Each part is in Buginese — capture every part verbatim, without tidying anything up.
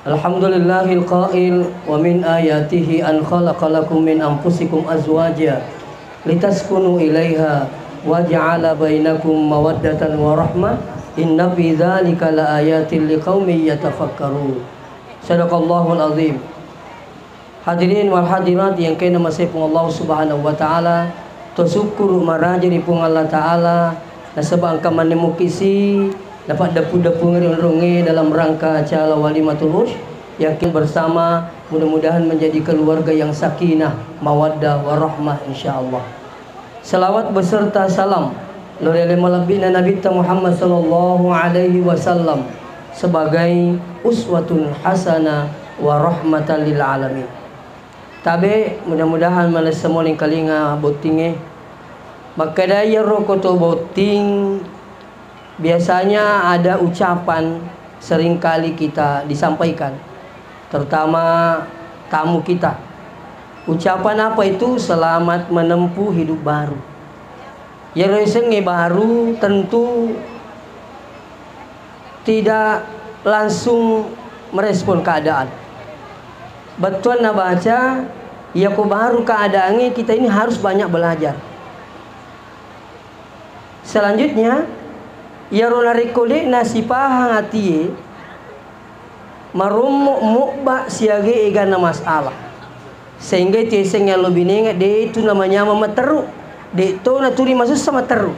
Alhamdulillahil qail, "Wa min ayatihi an khalaqa lakum min anfusikum azwaja litaskunu ilaiha wa ja'ala bainakum mawaddatan wa rahmah, inna fi dzalika laayatil liqaumin yatafakkarun." Sadaqallahul azim. Hadirin wal hadirat yang kena masepung Allah Subhanahu wa Ta'ala, to sukkuru maraja ri Puang Allah Ta'ala, nasaba engka manne mukisi, dapat depu-depu ngeri onronge dalam rangka acara walimatul ursh, yakin bersama, mudah-mudahan menjadi keluarga yang sakinah, mawaddah, warahmah, insyaallah. Salawat beserta salam lo ri ale malebbi'na Nabitta Muhammad sallallahu alaihi wasallam sebagai uswatun hasanah wa rahmatan lil alamin. Tabe, mudah-mudahan malessa moleng kalinga bottingnge. Makkeda iyaro koto botting, biasanya ada ucapan seringkali kita disampaikan, terutama tamu kita. Ucapan apa itu? Selamat menempuh hidup baru. Iyaro yasengnge baru tentu tidak langsung merespon keadaan. Bettuanna baca, iyako baru keadaangnge, kita ini harus banyak belajar. Selanjutnya, iyaro narekko de'na sipahang atie, marommo mobba siaga egana masalah. Sehingga itu yasengnge allo binenga, de' tu namanyameng matteru, de' to natuli masussa matteru.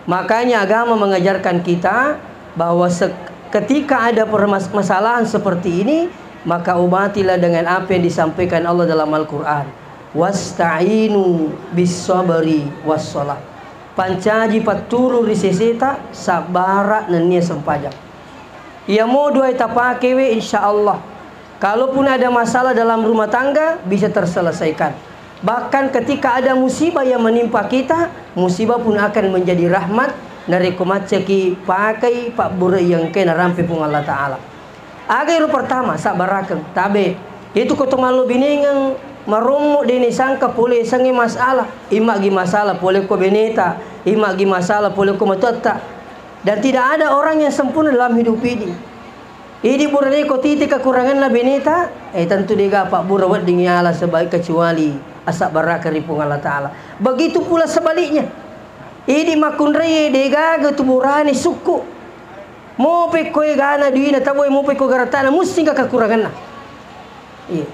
Makanya agama mengajarkan kita bahwa se-, ketika ada permas-, masalahan seperti ini, maka obatilah dengan apa yang disampaikan Allah dalam Al-Quran. "Wasta'inu bis sabri was shalah." Pancaji patturu ri seseta, sabbara nennia sempajang. Iyamo duae tapakewe, insya Allah, kalaupun ada masalah dalam rumah tangga, bisa terselesaikan. Bahkan ketika ada musibah yang menimpa kita, musibah pun akan menjadi rahmat narekko maccaki pakai pabbura yang kena rampe Puang Allah Ta'ala. Aga ero pertama, sabbarakeng. Tabe, itu ko to mallo binengeng, marommo de' nisangka pole yasengnge masalah. Immagi masalah pole ko beneta, immagi masalah pole ko matuatta. Dan tidak ada orang yang sempurna dalam hidup ini. Idi burane ko titi kekuranganna beneta, eh, tentu de'ga pabbura wedding yala sebaik kecuali asabbarakeng ri Puang Allah Ta'ala. Begitu pula sebaliknya. Idi makkunraie de'gaga tu burane sukku. Mope ko egana duina tauwe, mope ko garatana, musti engka kekuranganna. Iya.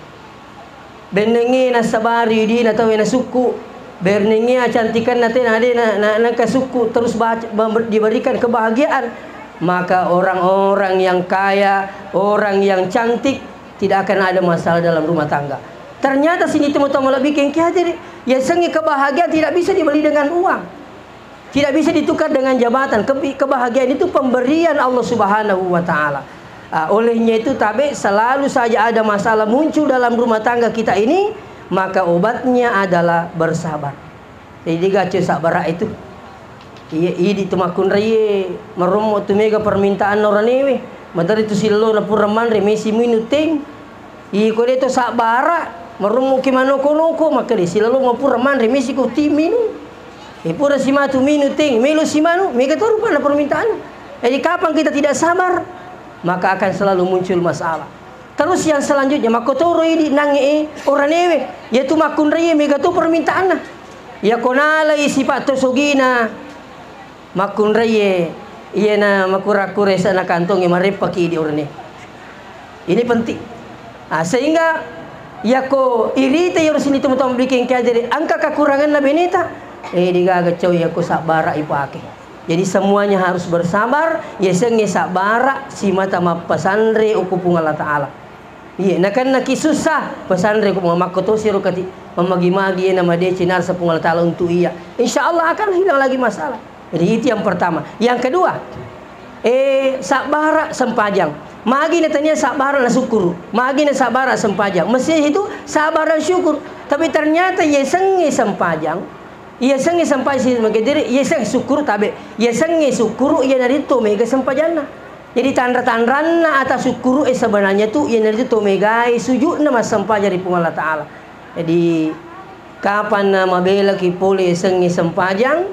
Bennengnge nassabari dina tauwe nasukku, bennengnge acantikanna tena de' na, na, nangka sukku, terus bac-, ba-, diberikan kebahagiaan, maka orang-orang yang kaya, orang yang cantik, tidak akan ada masalah dalam rumah tangga. Ternyata sini temu-temu lebih kengki hati, yasengnge kebahagiaan tidak bisa dibeli dengan uang. Tidak bisa ditukar dengan jabatan. Kebi-, kebahagiaan itu pemberian Allah Subhanahu wa Ta'ala. Ah, olehnya itu, tabe, selalu saja ada masalah muncul dalam rumah tangga kita ini, maka obatnya adalah bersabar. Jadi, de'ga coy sabbara itu. Iya, idi tu makkunraie, marommo tu mega permintaanna oranewe. Materi tu sillona pura manre, mesi minung teng. Iko de' to sabbara, marommoki manoko-noko, makkeda silalo mapura manre, mesiko ti minung. E, pura simatu minung teng, melo simanu, mega to rupanna permintaan. Jadi, kapan kita tidak sabar, maka akan selalu muncul masalah. Terus yang selanjutnya, makkotoro idi nangnge e oranewe, yaitu makkunraie mega to permintaanna. Yako nalai sipa' to sogina, makkunraie, iyena makura-kura esa nakantongi mareppaki idi orane. Ini penting. Ah, sehingga yako irita yaro sini temu-temu bikin kajari engka kekuranganna beneta, eh, de'gaga coy yako sabbara ipake. Jadi semuanya harus bersabar, yasengnge sabbara simata mappasanre okko Puang Allah Ta'ala. Iya, nakennaki susah, pesanre ko makkotosi ro kati, mamagi-magi ena madeceng narsa Puang Allah Ta'ala untuk iya. Insya Allah akan hilang lagi masalah. Jadi itu yang pertama. Yang kedua, eh, sabbara sempajang. Magi na tania sabbara na sukkuru, magi na sabbara sempajang. Mesti itu sabar dan syukur. Tapi ternyata yasengnge sempajang, yasengnge sempajang si makedere, yaseng sukkuru tabe, yasengnge sukkuru iyanaritu mega sempajanna. Jadi tanra-tanranna ata sukkuru e sebenarnya tu iyanaritu to megai sujudna massempajang ri Puang Allah Ta'ala. Jadi kapan mabelaki pole yasengnge sempajang,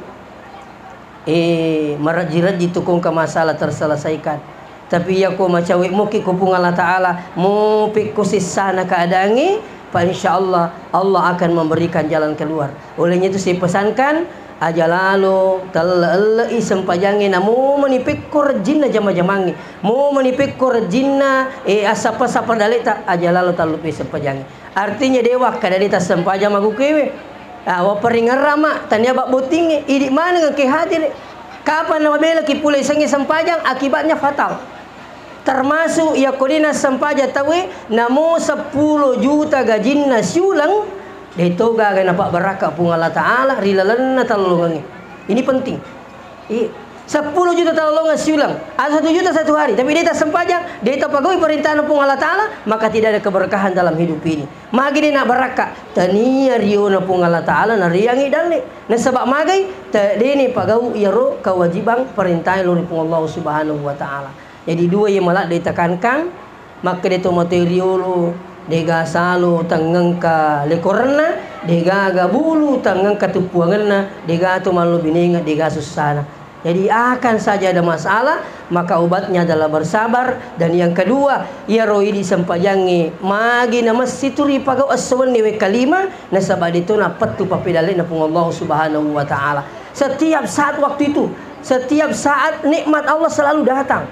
eh, marejji-rejji tu kongka masalah terselesaikan. Tapi iyako macawe' moki ko Puang Allah Ta'ala, mopekko sessana keadaangnge, fa insya Allah, Allah akan memberikan jalan keluar. Olehnya itu saya pesankan, aja lalo telle-elle'i sempajangnge, namo meni pekko rejjinna jama-jamangnge, mo meni pekko rejjinna, eh, assappa-sappa daleta, aja lalo tallupe sempajangnge. Artinya, dewa kada de tassempajang magukewe. Ah, waperingerrang ma, tania babbottingnge, idi maneng engke hadire. Kapan namabelaki pole isengnge sempajang, akibatnya fatal. Termasuk yakko de nassempajang tauwe, namo seppulo juta gajinna siuleng, de to gaga napabbarakka Puang Allah Ta'ala ri lalenna tallongengnge. Ini penting. Iya. Seppulo juta tallolongeng siuleng, atau satu juta satu hari, tapi de tassempajang, de tapagaui perintahna Puang Allah Ta'ala, maka tidak ada keberkahan dalam hidup ini. Magi de nabarakka, tania riona Puang Allah Ta'ala nariangi dalle. Nasaba magai, te-, de ni pagau iyaro kewajibang perintah lo ri Puang Allah Subhanahu wa Ta'ala. Jadi dua iya maladde takankan, Makkeda to matoa riolo, dega salo tangngengka lekorenna, degaga bulu tangngengka tuppuangenna, dega to mallo binenga, dega sussana. Jadi akan saja ada masalah, maka obatnya adalah bersabar. Dan yang kedua, iyaro idi sempajangnge magi namessitu ripagau esso wenni wekka lima, nasaba de to nappettu pappedalle'na Puang Allah Subhanahu wa Ta'ala. Setiap saat waktu itu, setiap saat nikmat Allah selalu datang.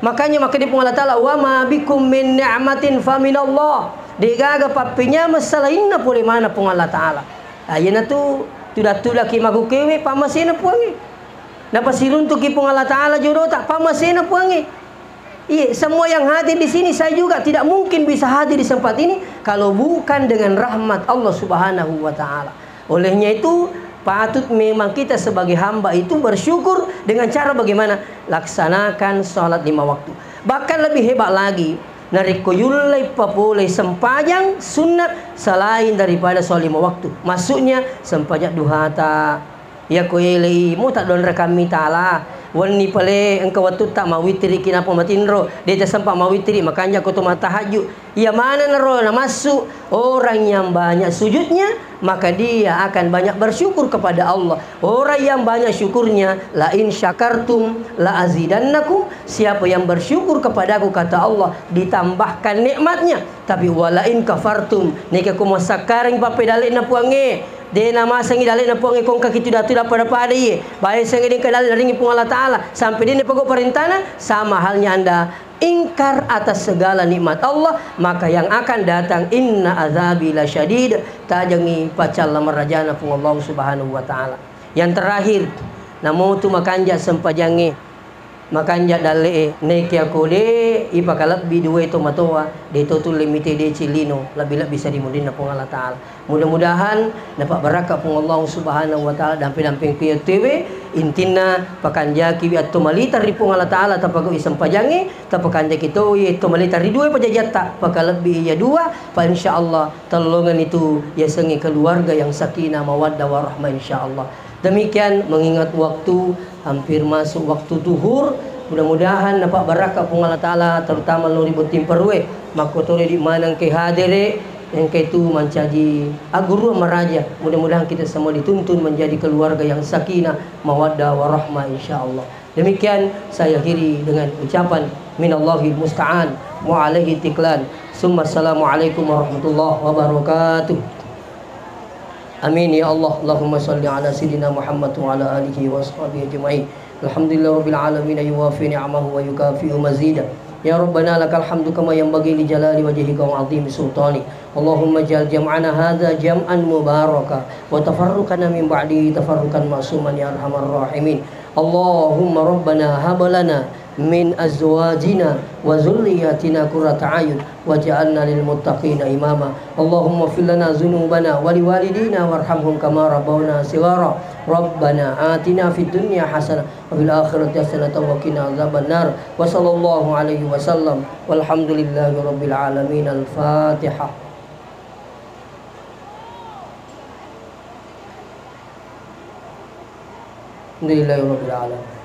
Makanya makkeda Puang Allah Ta'ala, "Wa ma bikum min ni'matin fa minallah." Degaga pappenyameng salainna pole maneng Puang Allah Ta'ala. Ah, iyanatu tuda-tudaki magukewe, pamasena Puangnge. Napasiruntuki Puang Allah Ta'ala jodota, pamasena Puangnge. Iya, semua yang hadir di sini, saya juga tidak mungkin bisa hadir di sempat ini kalau bukan dengan rahmat Allah Subhanahu wa Ta'ala. Olehnya itu, patut memang kita sebagai hamba itu bersyukur dengan cara bagaimana? Laksanakan sholat lima waktu. Bahkan lebih hebat lagi, narekko yullei papolei sempajang sunnat selain daripada sholat lima waktu. Maksudnya, sempajang duhata. Iyako elei, mo taddonrekammi tala. Wenni pale engka wettutta mawittiriki nappa matinro. De tasempa mawittiri, makanja ko to mattahajju. Iya manenna ro namassu, orang yang banyak sujudnya, maka dia akan banyak bersyukur kepada Allah. Orang yang banyak syukurnya, "La in syakartum la azidannakum." Siapa yang bersyukur kepadaku, kata Allah, ditambahkan nikmatnya. Tapi, "Wa la in kafartum," neka ko massakkareng pappedalle'na Puangnge, de namasengi dalle'na Puangnge, kongkaki tuda-tuda pada-pada iye, bae sengnge dengka dalle naringi Puang Allah Ta'ala, sampai de nepegau parentana, sama halnya Anda ingkar atas segala nikmat Allah, maka yang akan datang, "Inna azabi lasyadid," tajengi paccalla marajana Puang Allah Subhanahu wa Ta'ala. Yang terakhir, namotu makanja sempajangnge, makanja dalle'e, nekiako de ipakalebbi duae tomatoa, de to tulle mitei deceng lino, lebbi-lebbi seri munrinna Puang Allah Ta'ala. Mudah-mudahan napabbarakka Puang Allah Subhanahu wa Ta'ala dampe-dampengku iya tuewe. Intinna, pakanjakiwi atto malita ri Puang Allah Ta'ala, tapagau'i sempajangnge, tapakanjaki toi atto malita ri dua pajajiatta, pakalebbi iya dua, fa insya Allah tellongenni tu yasengnge keluarga yang sakinah, mawaddah, warahmah, insya Allah. Demikian, mengingat waktu, hampir masuk waktu duhur. Mudah-mudahan napabbarakka Puang Allah Ta'ala, terutama lao ri botting parue. Makkotoro idi maneng ke hadere, engka itu mancaji agguruang maraja. Mudah-mudahan kita semua dituntun menjadi keluarga yang sakinah, mawaddah, warahmah, insya Allah. Demikian saya akhiri dengan ucapan minallahil musta'an wa alaihi tiklan. Summa assalamualaikum warahmatullahi wabarakatuh. Amin ya Allah. Allahumma salli ala sayyidina Muhammad wa ala alihi wa sahbihi ajma'in. Alhamdulillah rabbil alamin, yuwafi ni'amahu wa yukafi'u mazida. Ya Rabbana lakal hamdu kama yanbaghi li jalali wajhika wa azimi sultani. Allahumma ja'al jam'ana hadza jam'an mubaraka wa tafarruqana min ba'dihi tafarruqan ma'suman ya arhamar rahimin. Allahumma rabbana hab lana min azwajina wa dzurriyyatina qurrata a'yun waj'alna lil muttaqina imama. Allahumma ighfir lana dzunubana wa liwalidina warhamhum kama rabbawna shighara. Rabbana atina fid dunya hasanah wa fil akhirati hasanatan wa qina adzabannar. Wa sallallahu alaihi wasallam. Walhamdulillahi rabbil alamin. Al-Fatihah. Alhamdulillahi rabbil alamin.